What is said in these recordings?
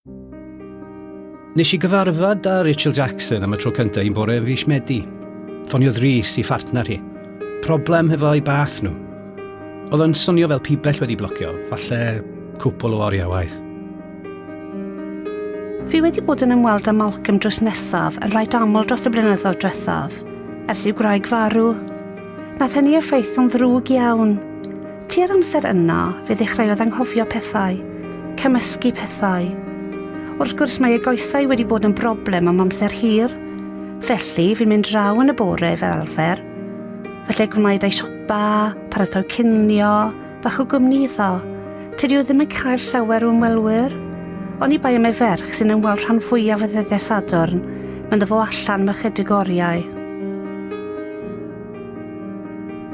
Nes i gyfarfod â Rachel Jackson am y tro cyntaf un bore yn fis Medi. Ffoniodd Rhys i phartner hi. Problem hefo ei bath nhw. Oedd o'n swnio fel pibell wedi blocio, falle cwpl o oriau waith. Fi wedi bod yn ymweld â Malcolm drws nesaf yn reit aml dros y blynyddoedd diwethaf, ers i'w gwraig farw. Nath hynny effeithio'n ddrwg iawn. Tua'r amser yna, fe ddechreuodd anghofio pethau, cymysgu pethau. Wrth gwrs, mae ei goesau wedi bod yn broblem am amser hir. Felly, fi'n mynd draw yn y bore fel arfer. Felly gwnaed ei siopa, paratoi cinio, bach o gwmni iddo. Tydi o ddim yn cael llawer o ymwelwyr. Oni bai am ei ferch sy'n ymweld rhan fwyaf o ddyddiau Sadwrn, mae'n fo allan am ychydig oriau.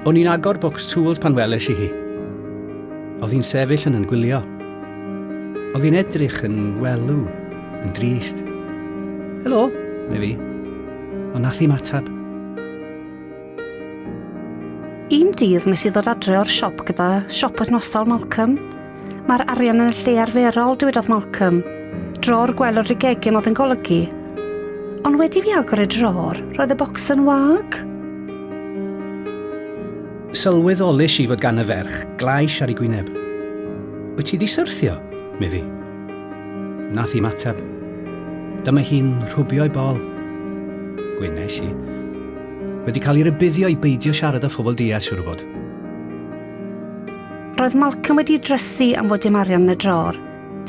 O'n i'n agor bocs tools pan weles i hi. Oedd hi'n sefyll yn yn gwylio. Oedd hi'n edrych yn welw, yn drist. Helo, me fi. Ond nath hi'm atab. Un dydd nes i ddod adre o'r siop gyda siop wythnosol Malcolm. Mae'r arian yn y lle arferol, dywedodd Malcolm. Dror gwelod y gegin oedd yn golygu. Ond wedi fi agor y dror, roedd y bocs yn wag. Sylweddolish i fod gan y ferch glais ar ei gwyneb. Wyt ti 'di syrthio? me fi. Nath hi'm ateb. Dyma hi'n rhwbio'i bol. Gwynes i. Wedi cael ei rybuddio i beidio siarad â phobl diarth, siŵr o fod. Roedd Malcolm wedi drysu am fod dim arian yn y dror.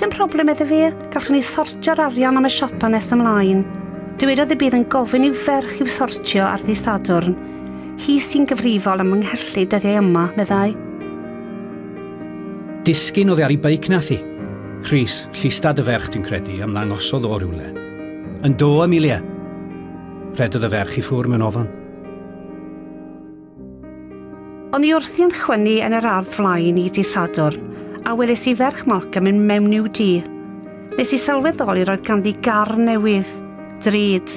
Dim problem iddo fi, gallwn ni sortio'r arian am y siopa nes ymlaen. Dywedodd y bydd yn gofyn i'w ferch i'w sortio ar ddydd Sadwrn. Hi sy'n gyfrifol am fy nghyllid dyddiau yma, meddai. Disgyn oddi ar ei beic nath hi. Rhys, llystad y ferch dwi'n credu, am ddangosodd o rywle. Yn do, Amelia. Rhedodd y ferch i ffwr mewn ofn. O'n i wrthi'n chwynnu yn yr ardd flaen i dydd Sadwrn, a weles i ferch Malcolm yn mewn i'w dŷ. Nes i sylweddoli roedd ganddi gar newydd, drud.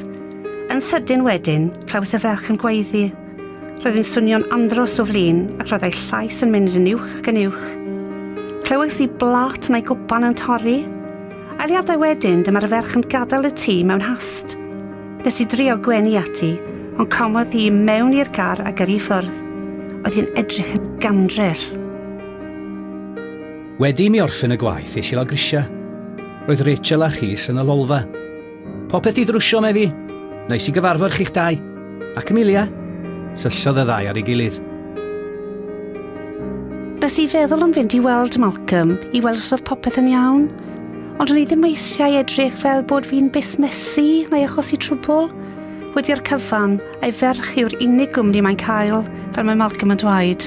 Yn sydyn wedyn, clywes y ferch yn gweiddi. Roedd hi'n swnio'n andros o flin ac roedd ei llais yn mynd yn uwch ac yn uwch. Clywes i blât na'i gwpan yn torri. Eiliadau wedyn, dyma'r ferch yn gadael y tŷ mewn hast. Nes i drio gwenu ati, ond camodd hi mewn i'r gar a gyrru i ffwrdd. Oedd hi'n edrych yn gandryll. Wedi i mi orffen y gwaith, es i lawr grisiau. Roedd Rachel a Rhys yn y lolfa. Popeth 'di drwsio, medd hi. Neis i gyfarfod chi'ch dau. Ac Amelia? Syllodd y ddau ar ei gilydd. Nes i feddwl am fynd i weld Malcolm, i weld os oedd popeth yn iawn. Ond o'n i ddim eisiau edrych fel bod fi'n busnesu neu achosi trwbl. Wedi'r cyfan, ei ferch yw'r unig gwmni mae'n cael, fel mae Malcolm yn dweud.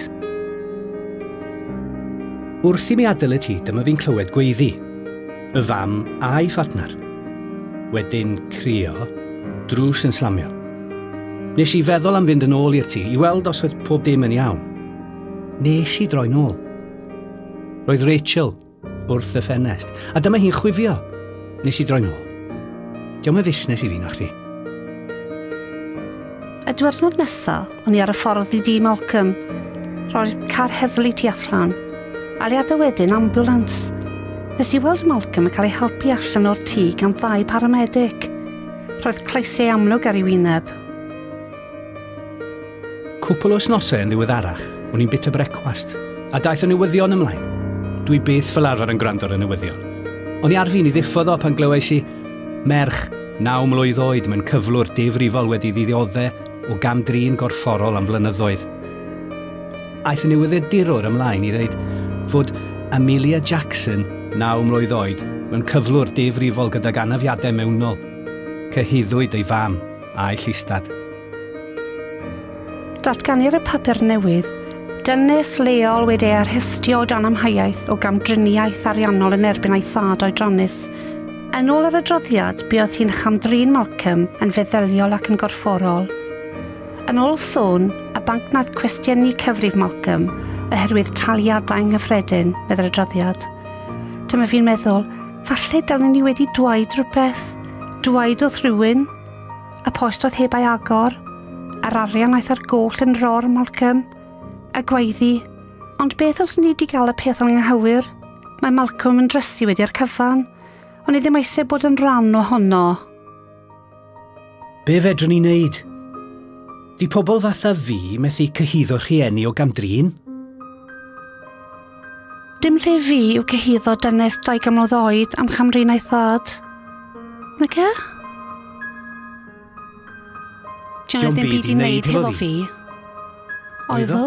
Wrth i mi adael y tŷ, dyma fi'n clywed gweiddi. Y fam a'i phartner. Wedyn crio, drws yn slamio. Nes i feddwl am fynd yn ôl i'r tŷ i weld os oedd pob dim yn iawn. Nes i droi nôl. Roedd Rachel wrth y ffenest, a dyma hi'n chwifio. Nes i droi nôl. Diolch yn fusnes i fi na chdi. Y diwrnod nesa, o'n i ar y ffordd i dŷ Malcolm. Roedd car heddlu tu allan. Eiliadau wedyn, ambulance. Nes i weld Malcolm yn cael ei helpu allan o'r tŷ gan ddau paramedic. Roedd cleisiau amlwg ar ei wyneb. Cwpl o wythnosau yn ddiweddarach, o'n i'n bita brecwast, a daeth y newyddion ymlaen. Dwi byth fel arfer yn gwrando ar y newyddion. O'n i ar fin i ddiffodd o pan glywais i merch naw mlwydd oed mewn cyflwr difrifol wedi iddi ddiodde o gam-drin gorfforol am flynyddoedd. Aeth y newyddiadurwr ymlaen i ddweud fod Amelia Jackson, naw mlwydd oed, mewn cyflwr difrifol gydag anafiadau mewnol. Cyhuddwyd ei fam a'i llystad. Datganir y papur newydd, dynes leol wedi ei arhestio o dan amheuaeth o gamdriniaeth ariannol yn erbyn ei thad oedrannus. Yn ôl yr adroddiad, buodd hi'n chamdrin Malcolm yn feddyliol ac yn gorfforol. Yn ôl sôn, y banc wnaeth cwestiynu cyfrif Malcolm oherwydd taliadau anghyffredin, meddai'r adroddiad. Dyma fi'n meddwl, falle dylen ni wedi dweud rhywbeth, dweud wrth rhywun. Y post oedd heb ei agor, yr arian aeth ar goll yn ror Malcolm, a gwaeddi. Ond beth os ni di gael y peth anghywir? Mae Malcolm yn drysu wedi'r cyfan. O'n i ddim eisiau bod yn rhan ohono. Be fedrwn ni wneud? Di pobl fatha fi methu cyhuddo rhieni o gamdrin? Dim lle fi yw cyhuddo dynes 20 mlwydd oed am chamdrin ei thad. Nage? Dio'n ddim byd i wneud hefo fi. Oedd o?